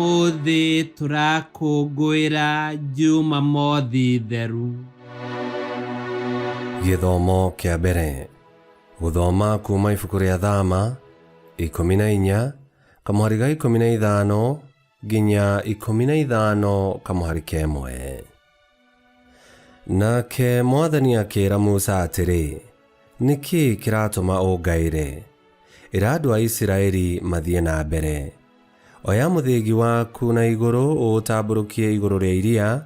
Ũmũthĩ tũrakũngũĩra Jumamothi theru. Gĩthomo kĩa mbere. Gũthoma kuma ibuku rĩa Thama 14 kamũhari ga 15 nginya 15 kamũhari ka ĩmwe. Nake Mwathani akĩĩra Musa atĩrĩ, Nĩ kĩĩ kĩratũma ũngaĩre? Ĩra andũ a Isiraeli mathiĩ na mbere. Oya mũthĩgi waku na igũrũ ũũtambũrũkie igũrũ rĩa iria,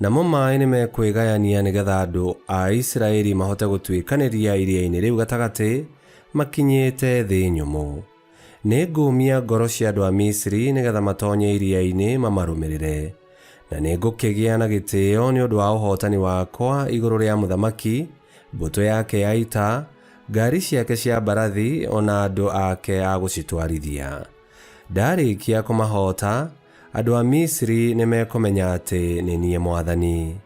namo maaĩ nĩmekwĩgayania nĩgeetha andũ a Isiraeli mahote gũtuĩkanĩria iria-inĩ rĩu gatagatĩ makinyĩte thĩ nyũmũ. Nĩngũũmia ngoro cia andũ a Misiri nĩgeetha matoonye iria-inĩ mamarũmĩrĩre. Na nĩngũkĩgĩa na gĩtĩĩo nĩ ũndũ wa ũhootani wakwa igũrũ rĩa mũthamaki, mbũtũ yake ya ita, ngaari ciake cia mbarathi, o na andũ ake a gũcitwarithia. Ndarĩkia kũmahoota, andũ a Misiri nĩmekũmenya atĩ nĩ niĩ mwathani.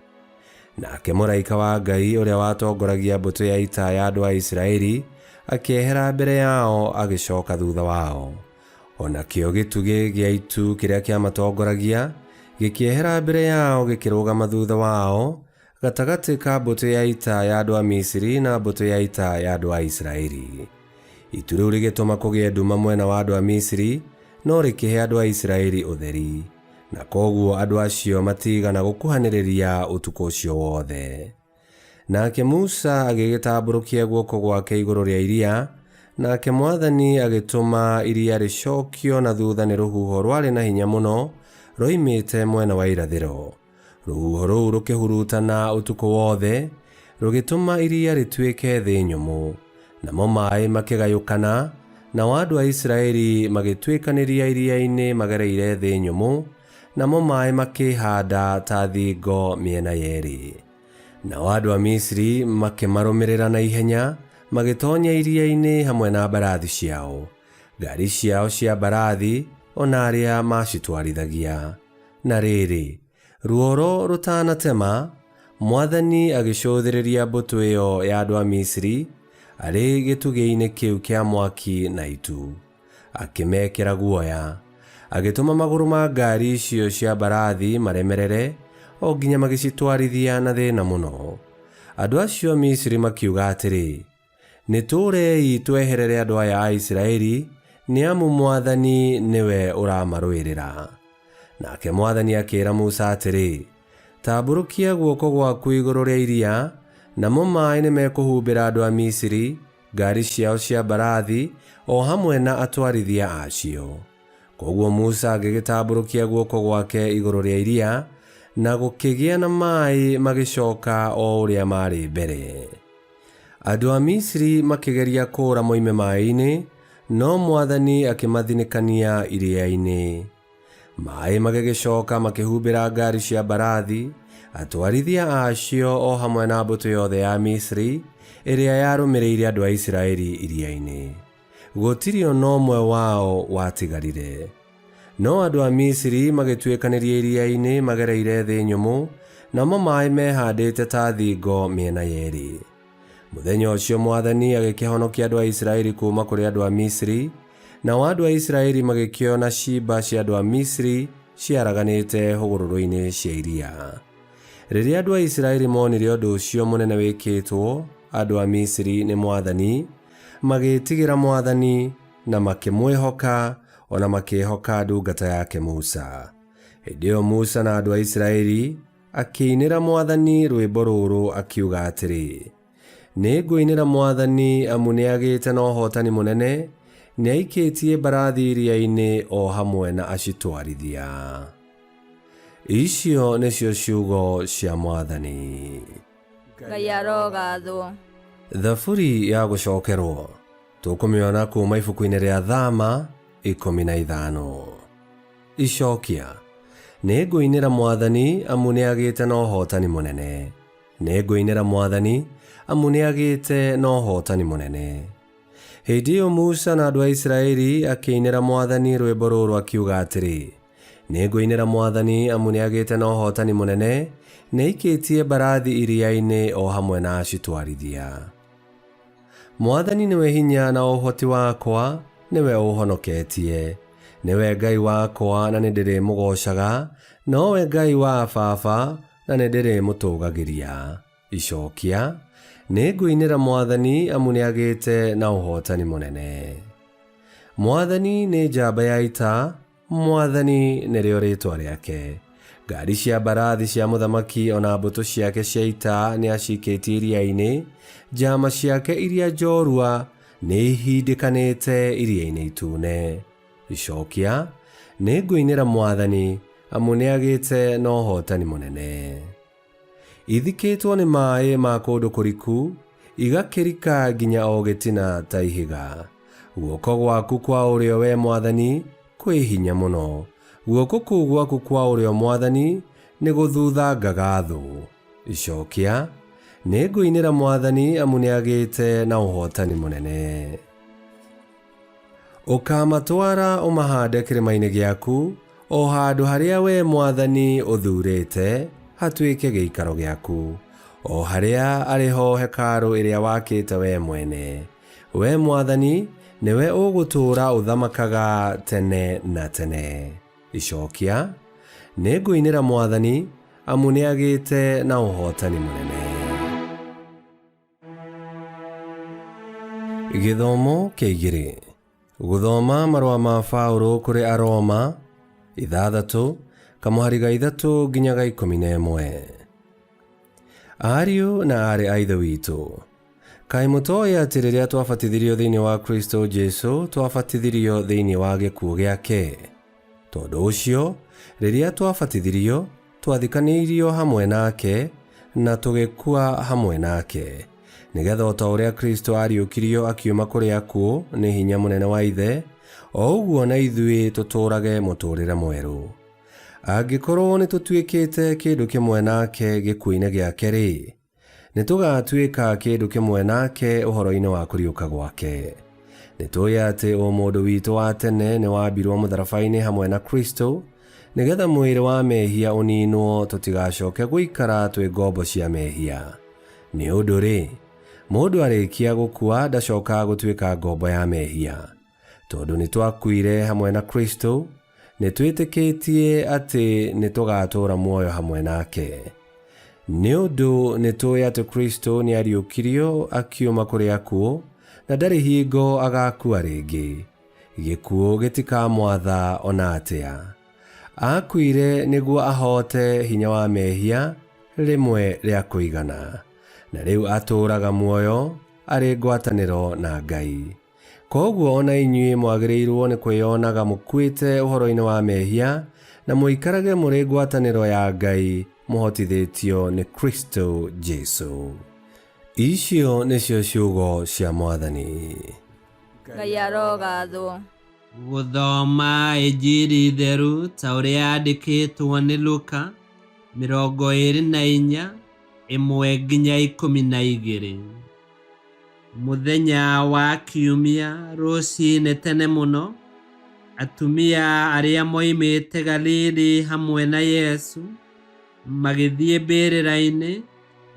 Nake mũraika wa Ngai ũrĩa watongoragia mbũtũ ya ita ya andũ a Isiraeli akĩehera mbere yao agĩcoka thutha wao. O nakĩo gĩtugĩ gĩa itu kĩrĩa kĩamatongoragia gĩkĩehera mbere yao gĩkĩrũgama thutha wao, gatagatĩ ka mbũtũ ya ita ya andũ a Misiri na mbũtũ ya ita ya andũ a Isiraeli. Itu rĩu rĩgĩtũma kũgĩe nduma mwena wa andũ a Misiri, no rĩkĩhe andũ a Isiraeli ũtheri. Na kwoguo andũ acio matiigana gũkuhanĩrĩria ũtukũ ũcio wothe. Nake Musa agĩgĩtambũrũkia guoko gwake igũrũ rĩa iria, nake Mwathani agĩtũma iria rĩcokio na thutha nĩ rũhuho rwarĩ na hinya mũno roimĩte mwena wa irathĩro. Rũhuho rũu rũkĩhurutana ũtukũ wothe, rũgĩtũma iria rĩtuĩke thĩ nyũmũ. Namo maĩ makĩgayũkana, nao andũ a Isiraeli magĩtuĩkanĩria iria-inĩ magereire thĩ nyũmũ, namo maĩ makĩĩhanda ta thingo mĩena yerĩ. Nao andũ a Misiri makĩmarũmĩrĩra na ihenya, magĩtonya iria-inĩ hamwe na mbarathi ciao, ngaari ciao cia mbarathi, o na arĩa maacitwarithagia. Na rĩrĩ, ruoro rũtanatema, Mwathani agĩcũthĩrĩria mbũtũ ĩyo ya andũ a Misiri arĩ gĩtugĩ-inĩ kĩu kĩa mwaki na itu, akĩmekĩra guoya. Agĩtũma magũrũ ma ngaari icio cia mbarathi maremerere o nginya magĩcitwarithia na thĩna mũno. Andũ acio a Misiri makiuga atĩrĩ, Nĩ tũũrei tweherere andũ aya a Isiraeli, nĩ amu Mwathani nĩwe ũramarũĩrĩra. Nake Mwathani akĩĩra Musa atĩrĩ, Tambũrũkia guoko gwaku igũrũ rĩa iria, namo maaĩ nĩmekũhumbĩra andũ a Misiri, ngaari ciao cia mbarathi, o hamwe na atwarithia a cio. Kwoguo Musa agĩgĩtambũrũkia guoko gwake igũrũ rĩa iria, na gũkĩgĩa na maaĩ magĩcoka o ũrĩa maarĩ mbere. Andũ a Misiri makĩgeria kũũra moime maaĩ-inĩ, no Mwathani akĩmathinĩkania iria-inĩ. Maaĩ magĩgĩcoka makĩhumbĩra ngaari cia mbarathi, atwarithia a cio o hamwe na mbũtũ yothe ya Misiri ĩrĩa yarũmĩrĩire andũ a Isiraeli iria-inĩ. Gũtirĩ o na ũmwe wao watigarire. No andũ a Misiri magĩtuĩkanĩria iria-inĩ magereire thĩ nyũmũ, namo maaĩ mehandĩte ta thingo mĩena yerĩ. Mũthenya ũcio Mwathani agĩkĩhonokia andũ a Isiraeli kuuma kũrĩ andũ a Misiri, nao andũ a Isiraeli magĩkĩona ciimba cia andũ a Misiri ciaraganĩte hũgũrũrũ-inĩ cia iria. Rĩrĩa andũ a Isiraeli moonire ũndũ ũcio mũnene wĩkĩtwo andũ a Misiri nĩ Mwathani, magĩĩtigĩra Mwathani na makĩmwĩhoka o na makĩĩhoka ndungata yake Musa. Hĩndĩ ĩyo Musa na andũ a Isiraeli akĩinĩra Mwathani rwĩmbo rũrũ akiuga atĩrĩ, Nĩngũinĩra Mwathani amu nĩagĩĩte na ũhootani mũnene, nĩaikĩtie mbarathi iria-inĩ o hamwe na acitwarithia. Icio nĩcio ciugo cia Mwathani. Ngai arogathwo. Thaburi ya gũcokerwo. Tũkũmĩona kuuma ibuku-inĩ rĩa Thama 15. Icokia. Nĩngũinĩra Mwathani amu nĩagĩte na ũhootani mũnene. Nĩngũinĩra Mwathani amu nĩagĩte na ũhootani mũnene. Hĩndĩ ĩyo Musa na andũ a Isiraeli akĩinĩra Mwathani rwĩmbo rũrũ akiuga atĩrĩ, Nĩngũinĩra Mwathani amu nĩagĩte na ũhootani mũnene, nĩaikĩtie mbarathi iria-inĩ o hamwe na acitwarithia. Mwathani nĩwe hinya na ũhoti wakwa, nĩwe ũũhonoketie. Nĩwe Ngai wakwa na nĩndĩrĩmũgoocaga, nowe Ngai wa baba na nĩndĩrĩmũtũũgagĩria. Icokia: Nĩngũinĩra Mwathani amu nĩagĩĩte na ũhootani mũnene. Mwathani nĩ njamba ya ita, Mwathani nĩrĩo rĩĩtwa rĩake. Ngaari cia mbarathi cia mũthamaki o na mbũtũ ciake cia ita nĩacikĩtie iria-inĩ, njama ciake iria njorua nĩihindĩkanĩte iria-inĩ itune. Icokia: Nĩngũinĩra Mwathani amu nĩagĩĩte na ũhootani mũnene. Ithikĩtwo nĩ maaĩ ma kũndũ kũriku, igakĩrika nginya o gĩtina ta ihiga. Guoko gwaku kwa ũrĩo, wee Mwathani, kwĩ hinya mũno; guoko kũu gwaku kwa ũrĩo, Mwathani, nĩgũthuthangaga thũ. Icokia: Nĩngũinĩra Mwathani amu nĩagĩĩte na ũhootani mũnene. Ũkaamatwara ũmahande kĩrĩma-inĩ gĩaku, o handũ harĩa wee Mwathani ũthuurĩte hatuĩke gĩikaro gĩaku, o harĩa arĩ ho hekarũ ĩrĩa wakĩte wee mwene. Wee Mwathani, nĩwe ũgũtũũra ũthamakaga tene na tene. Icokia: Nĩngũinĩra Mwathani, amu nĩagĩĩte na ũhootani mũnene. Gĩthomo kĩa igĩrĩ. Gũthoma marũa ma Paũlũ kũrĩ Aroma, ithathatũ, kamũhari ga ithatũ nginya ga 11. Ariũ na aarĩ a Ithe witũ, kaĩ mũtoĩ atĩ rĩrĩa twabatithirio thĩinĩ wa Kristo Jesu twabatithirio thĩinĩ wa gĩkuũ gĩake? Tondũ ũcio, rĩrĩa twabatithirio, twathikanĩirio hamwe nake na tũgĩkua hamwe nake, nĩgetha o ta ũrĩa Kristo aariũkirio akiuma kũrĩ akuũ nĩ hinya mũnene wa Ithe, o ũguo na ithuĩ tũtũũrage mũtũũrĩre mwerũ. Angĩkorwo nĩtũtuĩkĩte kĩndũ kĩmwe nake gĩkuũ-inĩ gĩake-rĩ, nĩtũgatuĩka kĩndũ kĩmwe nake ũhoro-inĩ wa kũriũka gwake. Nĩtũĩ atĩ ũmũndũ witũ wa tene nĩwambirwo mũtharaba-inĩ hamwe na Kristo, nĩgetha mwĩrĩ wa mehia ũninwo tũtigacoke gũikara twĩ ngombo cia mehia. Nĩ ũndũ-rĩ, mũndũ arĩkia gũkua ndacokaga gũtuĩka ngombo ya mehia. Tondũ nĩtwakuire hamwe na Kristo, nĩtwĩtĩkĩtie atĩ nĩtũgatũũra muoyo hamwe nake. Nĩ ũndũ nĩtũĩ atĩ Kristo nĩariũkirio akiuma kũrĩ akuũ, na ndarĩ hingo agakua rĩngĩ. Gĩkuũ gĩtikamwatha o na atĩa. Aakuire nĩguo ahoote hinya wa mehia rĩmwe rĩa kũigana, na rĩu atũũraga muoyo arĩ ngwatanĩro na Ngai. Kwoguo o na inyuĩ mwagĩrĩirwo nĩ kwĩyonaga mũkuĩte ũhoro-inĩ wa mehia, na mũikarage mũrĩ ngwatanĩro ya Ngai mũhotithĩtio nĩ Kristo Jesu. Icio nĩcio ciugo cia Mwathani. Ngai arogathwo. Gũthoma Injiri theru ta ũrĩa yandĩkĩtwo nĩ Luka, 24, 1 nginya 12. Mũthenya wa Kiumia rũcinĩ tene mũno, atumia arĩa moimĩte Galili hamwe na Yesu magĩthiĩ mbĩrĩra-inĩ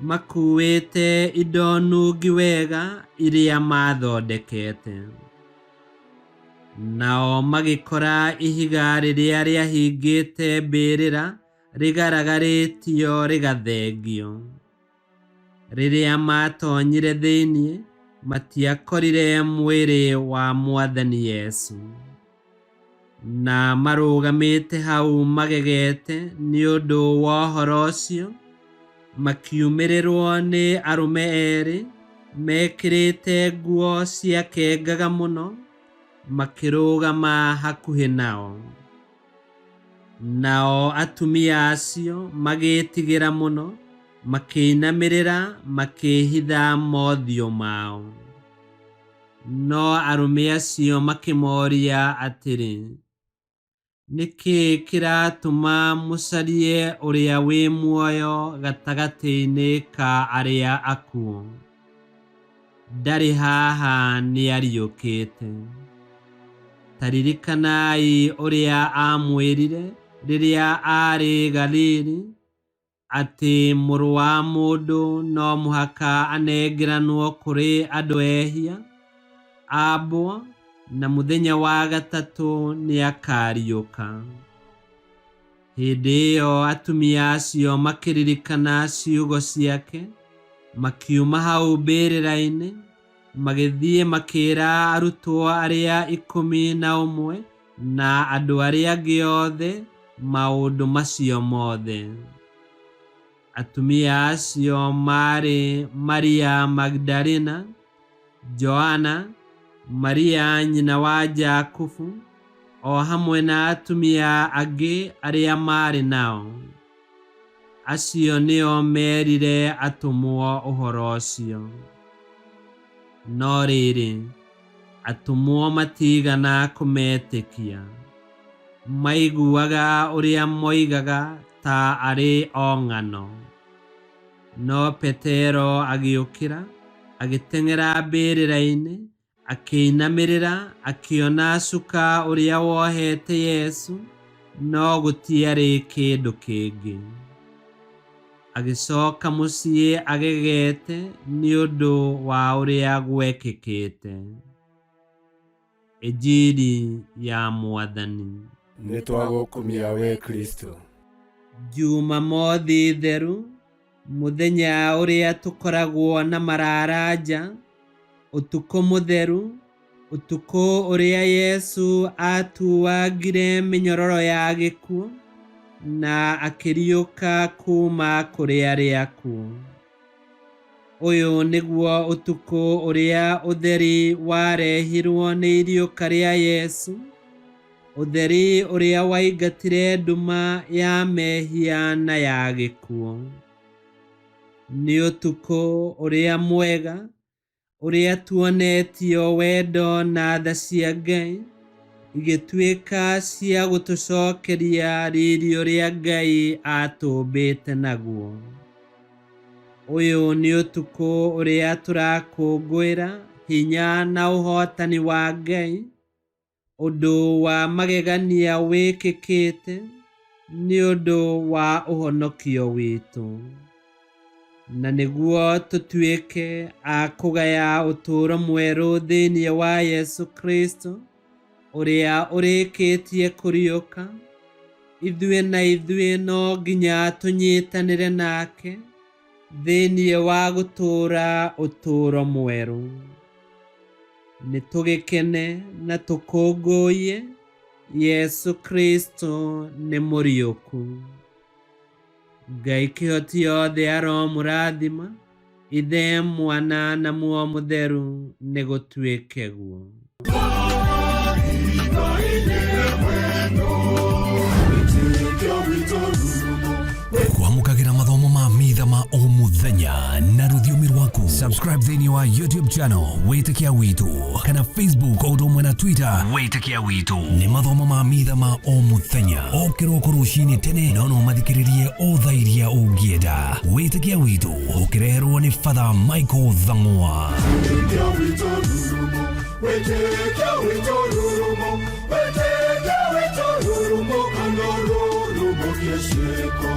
makuuĩte indo nungi wega iria maathondekete. Nao magĩkora ihiga rĩrĩa rĩahingĩte mbĩrĩra rĩgaragarĩtio rĩgathengio. Rĩrĩa maatoonyire thĩinĩ, matiakorire mwĩrĩ wa Mwathani Yesu. Na marũgamĩte hau magegete nĩ ũndũ wa ũhoro ũcio, makiumĩrĩrwo nĩ arũme erĩ mekĩrĩte nguo ciakengaga mũno, makĩrũgama hakuhĩ nao. Nao atumia acio magĩĩtigĩra mũno, makĩinamĩrĩra makĩĩhitha mothiũ mao. No arũme acio makĩmoria atĩrĩ, nĩ kĩĩ kĩratũma mũcarie ũrĩa wĩ muoyo gatagatĩ-inĩ ka arĩa akuũ? Ndarĩ haha, nĩariũkĩte. Ta ririkanai ũrĩa aamwĩrire rĩrĩa aarĩ Galili, atĩ Mũrũ wa Mũndũ no mũhaka anengeranwo kũrĩ andũ ehia, ambwo, na mũthenya wa gatatũ nĩakariũka. Hĩndĩ ĩyo atumia acio makĩririkana ciugo ciake, makiuma hau mbĩrĩra-inĩ, magĩthiĩ makĩĩra arutwo arĩa 11 na andũ arĩa angĩ othe maũndũ macio mothe. Atumia acio maarĩ Maria Magdalena, Joana, Maria nyina wa Jakubu, o hamwe na atumia angĩ arĩa maarĩ nao. Acio nĩo meerire atũmwo ũhoro ũcio. No rĩrĩ, atũmwo matiigana kũmetĩkia. Maiguaga ũrĩa moigaga ta arĩ o ng'ano. No Petero agĩũkĩra, agĩteng'era mbĩrĩra-inĩ, akĩinamĩrĩra, akĩona cuka ũrĩa wohete Yesu, no gũtiarĩ kĩndũ kĩngĩ. Agĩcoka mũciĩ agegete nĩ ũndũ wa ũrĩa gwekĩkĩte. Injiri ya Mwathani. Nĩ twagũkumia we Kristo. Jumamothi theru, mũthenya ũrĩa tũkoragwo na mararanja, ũtukũ mũtheru, ũtukũ ũrĩa Yesu atuangire mĩnyororo ya gĩkuũ na akĩriũka kuma kũrĩ arĩa akuũ. Ũyũ nĩguo ũtukũ ũrĩa ũtheri warehirwo nĩ iriũka rĩa Yesu, ũtheri ũrĩa waingatire nduma ya mehia na ya gĩkuũ. Nĩ ũtukũ ũrĩa mwega, ũrĩa tuonetio wendo na tha cia Ngai, igĩtuĩka cia gũtũcokeria riri ũrĩa Ngai atũmbĩte naguo. Ũyũ nĩ ũtukũ ũrĩa tũrakũngũĩra hinya na ũhotani wa Ngai, ũndũ wa magegania wĩkĩkĩte nĩ ũndũ wa ũhonokio witũ. Na nĩguo tũtuĩke a kũgaya ũtũũro mwerũ thĩinĩ wa Yesu Kristo, ũrĩa ũrĩkĩtie kũriũka, ithuĩ na ithuĩ no nginya tũnyitanĩre nake thĩinĩ wa gũtũũra ũtũũro mwerũ. Nĩ tũgĩkene na tũkũngũiye Yesu Kristo nĩ mũriũku. Ngai kĩhoti yothe aromũrathima, Ithe, Mwana na Muoyo Mũtheru, nĩ gũtuĩke guo. Kwamũkagĩra mathomo ma mitha ma o mũthenya na rũthiomi rwaku. Subscribe thĩinĩ wa YouTube channel Wĩtĩkia Witũ kana Facebook o ũndũ ũmwe na Twitter Wĩtĩkia Witũ. Nĩ mathomo ma mitha ma o mũthenya o kĩroko rũcinĩ tene, no no mathikĩrĩrie o thaa iria ũngĩenda. Wĩtĩkia Witũ ũkĩreherwo nĩ Father Michael Thang'wa. Wĩtĩkia witũ rurumo, wĩtĩkia witũ rurumo, wĩtĩkia witũ rurumo, kana rurumo kĩciĩko.